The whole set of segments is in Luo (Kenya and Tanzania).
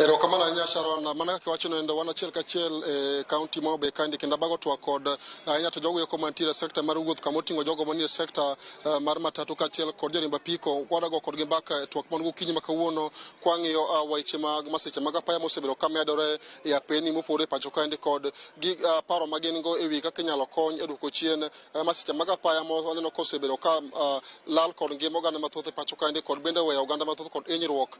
Erokamano ahinya, Sharon. Mana kaka iwacho noendo, wan achiel kachiel e kaunti ma Homa Bay kaendi, kendo abago twak kod ahinya to jogo eko mantiere e sekta mar wuoth, kama oting'o jogo manie sekta mar matatu kaachiel kod joriemb apiko. Wadago kodgi mbaka e twak man gokinyi ma kawuono, kwang'iyo weche mag masiche mag apaya mosebedo ka medore e apeni mopogore e pacho kaendi, kod gi paro ma gin go ewi kaka inyalo kony e duoko chien masiche mag apaya ma waneno kosebedo ka lal kod ngima oganda mathoth e pacho kaendi, kod bende weyo oganda mathoth kod hinyruok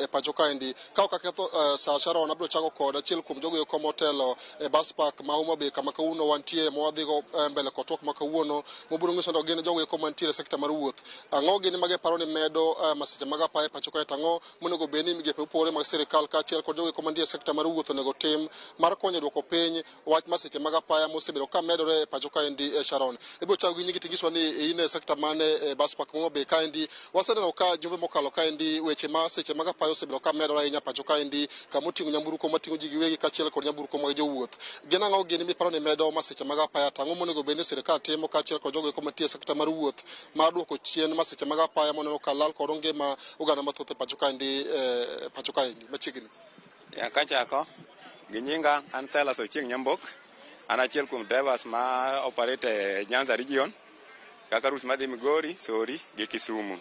e pacho kaendi. Ka ok aketho sa, Sharon, abiro chako kod achiel kuom jogo eko motelo e bus park ma Homa Bay, kama kawuono wantie mawadhigo mbele kod twak ma kawuono, mobiro nyiso ni gin jogo eko mantiere e sekta mar wuoth. Ang'o gin mage paro ni medo masiche mag apaya e pacho kae, to ang'o monego bed ni migepe mopogore mag sirikal kaachiel kod jogo eko mantie e sekta mar wuoth onego tim mar konyo e duoko piny wach masiche mag apaya mosebedo ka medore e pacho kaendi? E Sharon, ibiro chako gi nyingi tingiswa ni in e sekta mane e bus park ma Homa Bay kaendi. Waseneno ka jumbe mokalo kaendi weche masiche mag apaya osebedo ka medore ahinya pacho kaendi, kama oting'o nyamburko mating'o ji giwegi kaachiel kod nyamburko mag jowuoth. Gin ang'o gin miparo ni medo masiche mag apaya, to ang'o monego bed ni sirikal timo kaachiel kod jogo eko mantie e sekta mar wuoth mar duoko chien masiche mag apaya moneno ka lal kod ngima oganda mathoth e pacho kaendi, e pacho kaendi machiegni? Ya, kachako gi nyinga, an Silas Ochieng Nyambok. An achiel kuom drivers ma operate e Nyanza region, kaka routes madhi Migori, Sori gi Kisumu.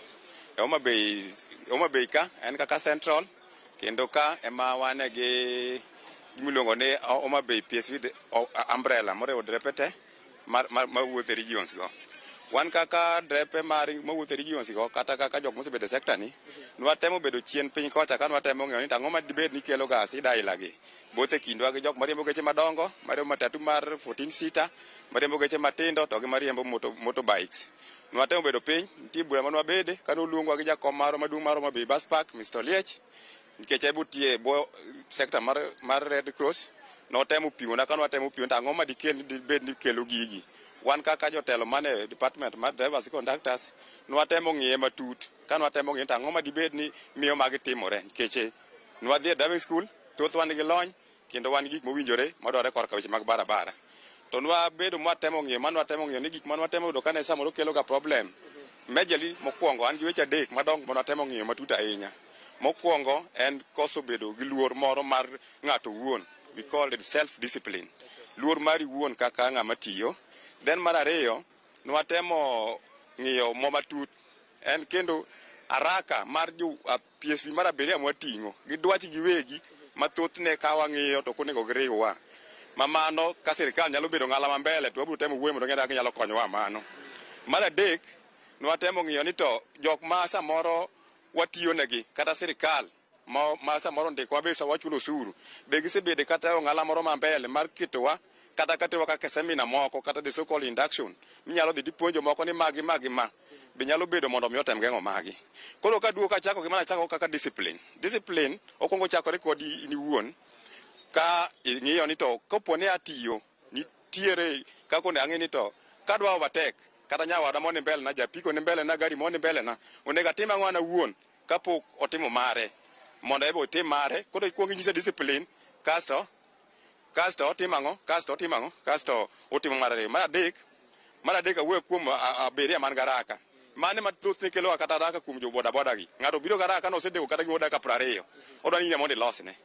E Homa Bay, Homa Bay ka en kaka central, kendo ka ema wane gi gimiluongo ni Homa Bay PSV umbrella moriwo drepe te mawuotho e regions go. Wan kaka drepe mar mawuotho e regions go, kata kaka jok mosebedo e sector ni, nwatemo bedo chien piny kocha ka nwatemo ng'eyo ni to ang'o ma dibed ni kelo ga sida aila gi, both e kindwa gi jok mariembo geche madongo, mariembo matatu mar 14 seater, mariembo geche matindo to gi mariembo motorbikes. Nwatemo bedo piny, nitie bura manwabede ka noluongwa gi jakom marwa maduong' mar Homa Bay Bus Park, Mr. Oliech, nikech en botiye e bwo sector mar Red Cross. Notemo pimona ka nwatemo pimo to ang'o ma dikel ni dibed ni kelo gigi. Wan kaka jotelo mane department mar drivers gi conductors, nwatemo ng'iye matut ka nwatemo ng'iyo to ang'o ma dibed ni miyo magi timore, nikech nwadhi e driving school, thothwa nigi lony kendo wan gi gik mowinjore madwarore korka weche mag barabara. To nwabedo mwatemo ng'iyo ma nwatemo ng'iyo ni gik ma nwatemo yudo kane samoro kelo ga problem majorly. Mokwongo, an gi weche adek madongo ma nwatemo ng'iyo matut ahinya. Mokwongo en koso bedo gi luor moro mar ng'ato owuon, we call it self discipline, luor mari wuon kaka ng'ama tiyo. Then mar ariyo nwatemo ng'iyo mo matut en kendo haraka mar jo PSV mar abiria mwating'o gi dwach giwegi ma thothne ka wang'iyo to ok onego giriwwa. Ma mano ka sirikal nyalo bedo ng'ala ma mbele, to wabiro temo wuoyo mondo ng'e kaka ginyalo konyowa mano. Mar adek, nwatemo ng'iyo ni to jok ma samoro watiyo negi kata sirikal ma samoro ndikowa be wachulo osuru, be gisebede kata e ong'ala moro ma mbele mar ketowa kata katerowa kaka seminar moko, kata the so called induction minyalo dhi tipuonjo moko ni magi magi ma be nyalo bedo mondo mi otem geng'o magi. Koro kaduogo kachako gima nachako kaka discipline, discipline okwongo chakore kodi in iwuon, ka ing'iyo ni to kapo ni atiyo nitiere kaka onego ang'i ni to kadwa overtake kata nyawada moni mbele na, japiko ni mbele na, gari moni mbele na, onego atim ang'o an awuon kapok otimo mare mondo ebe otim mare. Koro ikuongo inyise discipline, kasto otimo ang'o, kasto otimo ang'o, kasto otimo mar ariyo. Mar adek, awuoyo kuom abiria man garaka mane ma thothne kelo ga kata haraka kuom jo boda boda gi. Ng'ato biro garaka nosedeko kata gimoro dakika 20, odwa ni mondo ilosne.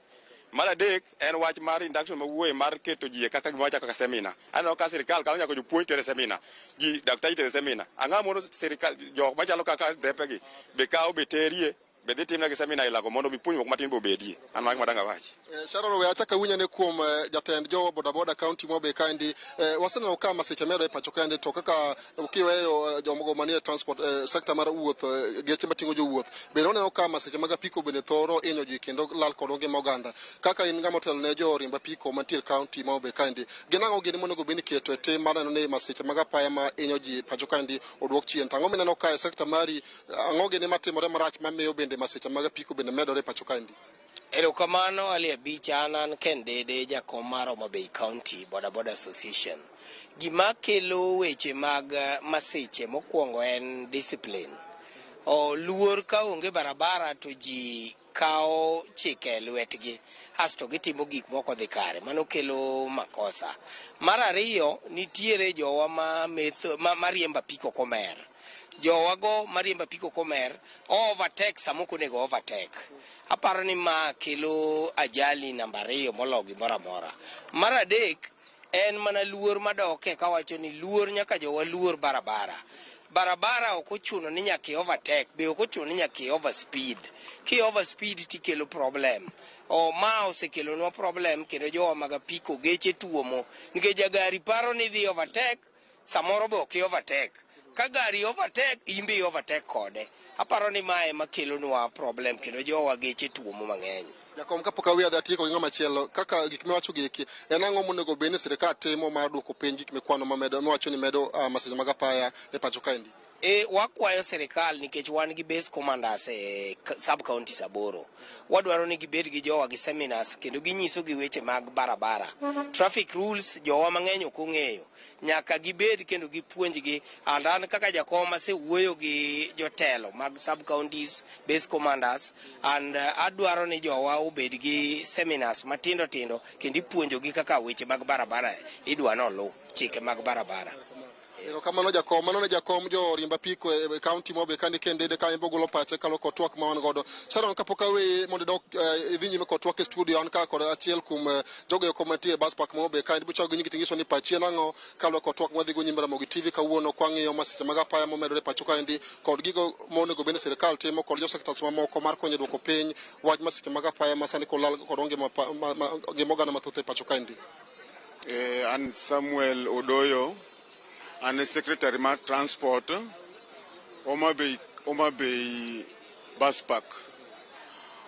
Mar adek en wach mar induction mawuoye mar keto ji e kaka gima wacho kaka seminar. Aneno ka sirikal kawo nyaka jopuonj tere seminar, ji daktari tere seminar. Ang'o mondo sirikal jok machalo kaka depe gi be kawo be terie be dhi timnegi seminar ilago mondo mi puonjruok matin be obedie? An mago madang' awachi. Sharon, we achak awinjane kuom jatend jo bodaboda kaunti ma Homa kaendi. Waseneno ka masiche medore e pacho kaendi, to kaka kiweyo jomogo manie transport sector mar wuoth, geche mating'o jowuoth, bende waneno ka masiche mag apiko bende thoro hinyo ji kendo lal kod ngima oganda. Kaka in ng'ama otelo ne joriemb apiko mantie kaunti ma Homa kaendi, gin ang'o gini monego bed ni keto e tim mar neno ni masiche mag apaya ma hinyo ji e pacho kaendi oduok chien? To ang'o mineno ka e sector mari, ang'o gini matimore marach mamiyo bende masiche mag apiko bende medore e pacho kaendi? Erokamano, Ali Abich. An Ken Dede, jakom mar Homa Bay County Boda Boda Association. Gima kelo weche mag masiche mokwongo en discipline. O luor ka onge barabara to ji kawo chike e lwetgi asto gitimo gik moko dhi kare, mano kelo makosa. Mar ariyo, nitiere jowa ma metho ma mariembo apiko komer. Jowago mariembo apiko komer overtake sama ok onego overtake. Aparo ni ma kelo ajali namba 2 molo gimoro amora. Mar adek en mana luor madoke kawacho ni luor nyaka jowa luor barabara. Barabara ok ochuno ni nyaka i overtake, be ok ochuno ni nyaka i overspeed. Ki overspeed tikelo problem. O ma osekelonwa problem kendo jowa mag apiko geche tuomo nikech jagari paro ni dhi overtake, samoro be ok i overtake. Ka gari overtake, in be i overtake kode. Aparo ni mae ema kelonwa problem kendo jowa geche tuomo mang'eny. Jakom, kapok aweyo adhi atieko gi ng'ama chielo, kaka gik miwacho gi eki, en ang'o monego bed ni sirikal timo mar duoko piny gik mikwano mamedo miwacho ni medo masiche mag apaya e pacho kaendi? Wakwayo sirikal nikech wan gi base commanders e sub counties 8. Wadwaro ni gibed gi jowa gi seminars kendo ginyiso gi weche mag barabara. Traffic rules jowa mang'eny ok ong'eyo. Nyaka gibed kendo gipuonjgi. And an kaka jakom asewuoyo gi jotelo mag sub counties base commanders and adwaro ni jowa obed gi seminars matindo tindo kendo ipuonjogi kaka weche mag barabara idwa noluw chike mag barabara. Erokamano jakom, mano ne jakom jo riemb apiko e kaunti ma Homa Bay kandi kende ka en bogolo pache kalo kod twak ma wan godo. Sharon, kapok aweye mondo idok idhi nyime kod twak e studio, an ka kod achiel kuom jogo eko mantie e bus park ma Homa Bay kaendi buchako gi nyingi tinyiso ni pachi en ang'o kaluwore kod twak mwadhi go nyime Ramogi TV kawuono kwang'iyo masiche mag apaya momedore e pacho kaendi kod gigo monego bed ni sirikal timo kod jo sectors mamoko mar konyo e duoko piny wach masiche mag apaya ma sani kolal kod ngima oganda mathoth e pacho kaendi. An Samuel Odoyo, an e secretary mar transport Homa Bay, Homa Bay Bus Park.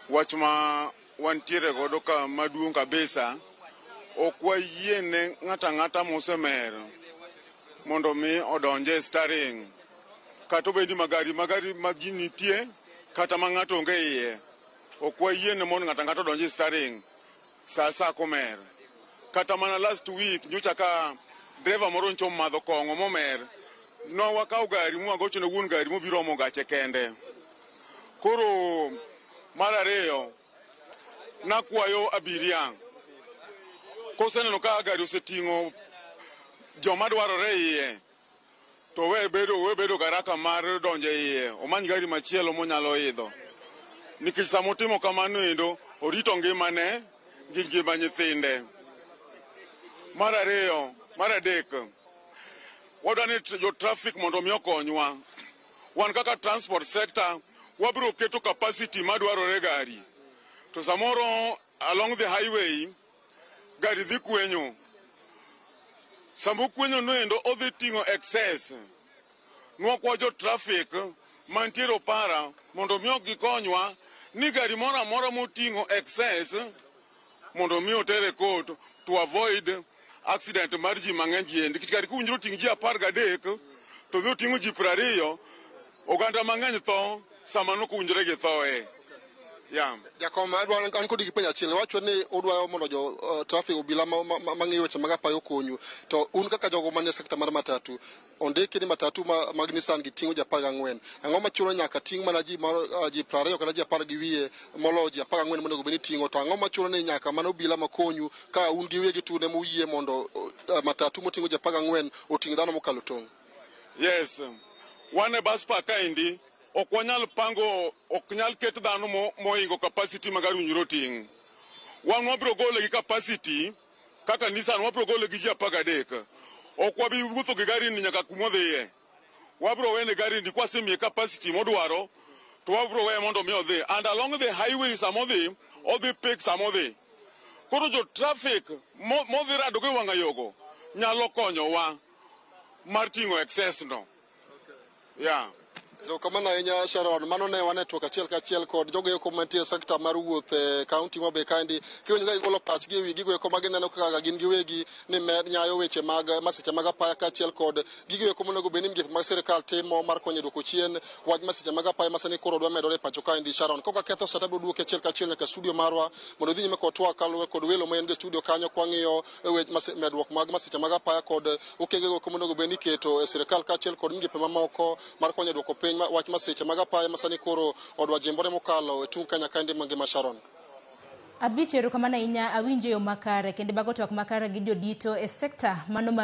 Wach ma wantiere godo ka maduong' kabisa, ok wayiene ng'ato ang'ata mosemer mondo mi odonje e steering. Kata obed ni magari ma ji nitie kata ma ng'ato onge iye, ok wayiene mondo ng'ato ang'ata odonje e steering sa asaya komer. Kata mana last week nyocha ka driver moro nyocha omadho kong'o momer, no wakawo gari mwagocho ne wuon gari mobiro omo gache kende. Koro mar ariyo, nakwayo abiria koseneno ka gari oseting'o joma dwarore iye to we bedo garaka mar donjo e iye, omany gari machielo monyalo idho, nikech samotimo kamano endo orito ngimane gi ngima nyithinde. Mar ariyo, mar adek, wadwa ni jo traffic mondo mi okonywa. Wan kaka transport sector wabiro keto capacity madwarore gari, to samoro along the highway gari dhi kwenyo, sama okwenyo noendo odhi ting'o excess. Nwakwa jo traffic mantiere opara mondo mi gikonywa ni gari moro amora moting'o excess mondo mi otere court to avoid accident mar ji mang'eny ji endi, nikech gari kowinjore oting' ji 13 to dhi oting'o ji 20, oganda mang'eny tho sama nokowinjore githoe. Yeah. Jakom, adwa an kodi gi penjo achiel. Wacho ni udwaro mondo jo traffic obila mang'iyo weche mag apaya okonyu. To un kaka jogo manie sekta mar matatu, ondiki ni matatu mag Nissan gi ting'o ji 14. Ang'o machuno nyaka ting' mana ji mar ji 20 kata ji 10 gi wiye moloyo ji 14 monego bed ni ting'o? To ang'o machuno ni nyaka mana obila makonyu ka un gi wegi tune muyie mondo matatu moting'o ji 14 oting' dhano mokalo tong'? Yes. Wan e bus park kaendi ok wanyal pango, ok nyal ket dhano mohingo capacity ma gari owinjore oting'. Wan wabiro gole gi capacity kaka Nissan wabiro gole gi ji 13. Ok wabi wuotho gi gari ni nyaka kumodhiye. Wabiro wene gari ni kwasemiye capacity modwaro to wabiro weye mondo mi odhi. And along the highway samodhi, odhi pick samodhi. Koro jo traffic modhi rado go e wang'a yogo nyalo konyowa mar ting'o excess no. Yeah. Erokamano ahinya Sharon, mano ne wane twak achiel kachiel kod jogo eko mantie e sekta mar wuoth e kaunti ma Homa Bay kaendi kiwinjo ka gigolo pachgi ewi gigo eko ma gineno kaka gin giwegi ni med nyayo weche mag masiche mag apaya kaachiel kod gigo eko monego bed ni migepe mag sirikal timo mar konyo e duoko chien wach masiche mag apaya ma sani koro dwa medore e pacho kaendi. Sharon, koka ketho sa tabiro duoki achiel kachiel nyaka studio marwa mondo idhi nyime kod twak kaluwore kod welo ma en go e studio kanyo kwang'iyo e wech medruok mag masiche mag apaya kod okenge go eko monego bed ni iketo e sirikal kaachiel kod migepe mamoko mar konyo e duoko piny wach masiche mag apaya ma sani koro odwa jimbore mokalo e tung' Kenya kaendi mangima. Sharon. Abich, erokamano ahinya, awinjo yo makare kendo ibago twak makare gi jodito e sekta mano mar